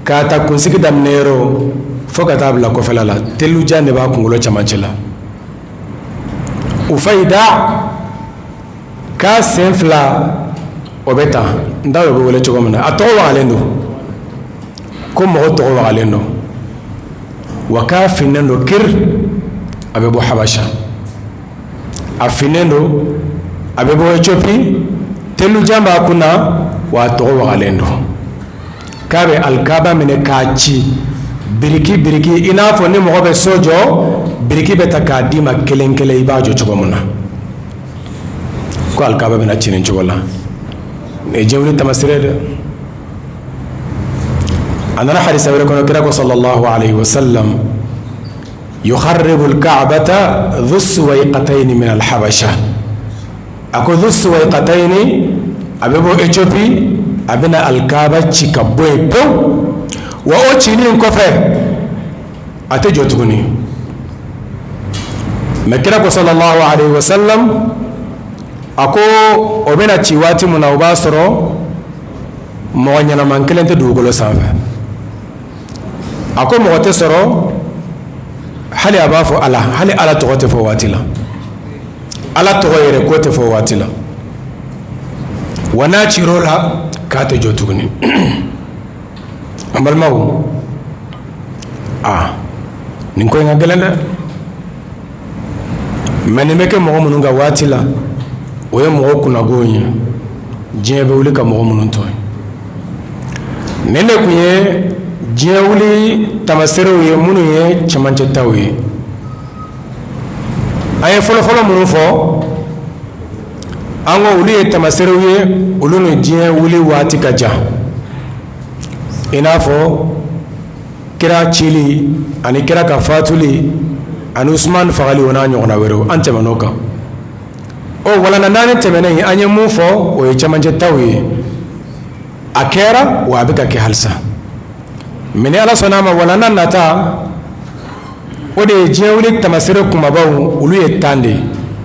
k'a ta kunsigi daminɛ yɔrɔ fo ka taa bila kɔfɛla la, telujan de b'a kunkolo cɛmancɛ la. Ufayida, k'a sen fila o bɛ tan, n t'a dɔn o bɛ wele cogo min na, a tɔgɔ wagalen don, ko mɔgɔ tɔgɔ wagalen don, wa k'a finnen don kiri, a bɛ bɔ Habasha, a finnen don, a bɛ bɔ Ethiopie, telujan b'a kun na, wa a tɔgɔ wagalen don. K'a bɛ alikaaba minɛ k'a ci biriki biriki, i n'a fɔ ni mɔgɔ bɛ so jɔ, biriki bɛ ta k'a d'i ma kelen kelen, i b'a jɔ cogo min na. Ko alikaaba bɛna ci nin cogo la. Nin ye diɲɛ wuli tamasire dɛ. A nana hadisa wɛrɛ kɔnɔ, kira ko sallallahu alaihi wasallam: yukharribu alka'bata dhu suwayqatayn min alhabasha. A ko dhu suwayqatayn, a bɛ bɔ Ethiopie, a bɛna alikaaba ci ka bɔ yen pewu. Wa o cili in kɔfɛ, a tɛ jɔ tuguni. Mais kira ko sallallahu alaihi wasallam, a ko o bɛna ci waati min na, o b'a sɔrɔ mɔgɔ ɲɛnaman kelen tɛ dugukolo sanfɛ. A ko mɔgɔ tɛ sɔrɔ, hali a b'a fɔ Ala, hali Ala tɔgɔ tɛ fɔ waati la, Ala tɔgɔ yɛrɛ ko tɛ fɔ waati la. Wa n'a cir'o la, k'a tɛ jɔ tuguni. An balimaw, a nin ko in ka gɛlɛn dɛ. Mais nin bɛ kɛ mɔgɔ minnu ka waati la, o ye mɔgɔ kunnagow ye, diɲɛ bɛ wuli ka mɔgɔ minnu to yen. Nin de tun ye diɲɛ wuli tamaserew ye, minnu ye cɛmancɛ taw ye. An ye fɔlɔfɔlɔ minnu fɔ. An ko olu ye tamaserew ye, olu ni diɲɛ wuli waati ka jan, i n'a fɔ kira cili ani kira ka fatuli ani Usumani fagali, o n'a ɲɔgɔnna wɛrɛw. An tɛmɛn'o kan. O walanda 4 tɛmɛnen, an ye mun fɔ? O ye cɛmancɛ taw ye. A kɛra wa, a bɛ ka kɛ halisa. Mais ni Ala sɔnna a ma, walanda nata, o de ye diɲɛ wuli tamasere kumabaw. Olu ye 10 de ye.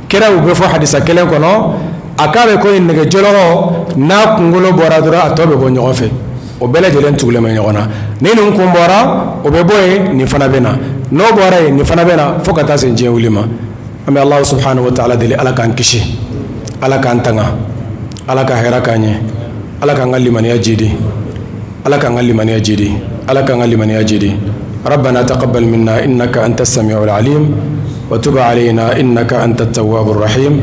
Kira u bɛ fɔ hadisa kelen kɔnɔ, a k'a bɛ ko nɛgɛjɔlɔkɔ n'a kunkolo bɔra dɔrɔn, a tɔ bɛ bɔ ɲɔgɔn fɛ. O bɛɛ lajɛlen tugulen bɛ ɲɔgɔn na. Ni nin kun bɔra, o bɛ bɔ yen, nin fana bɛ na. N'o bɔra yen, nin fana bɛ na, fo ka taa se diɲɛ wuli ma. An bɛ Alahu subhanahu wa taala deli, Ala k'an kisi, Ala k'an tanga, Ala ka hɛrɛ k'an ɲɛ, Ala k'an ka limaniya jidi, Ala k'an ka limaniya jidi, Ala k'an ka limaniya jidi. ربنا تقبل منا إنك أنت السميع العليم وتب علينا إنك أنت التواب الرحيم.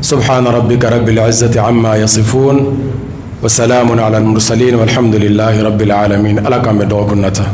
سبحان ربك رب العزة عما يصفون وسلام على المرسلين والحمد لله رب العالمين. Ala k'an bɛn dɔgɔkun nata.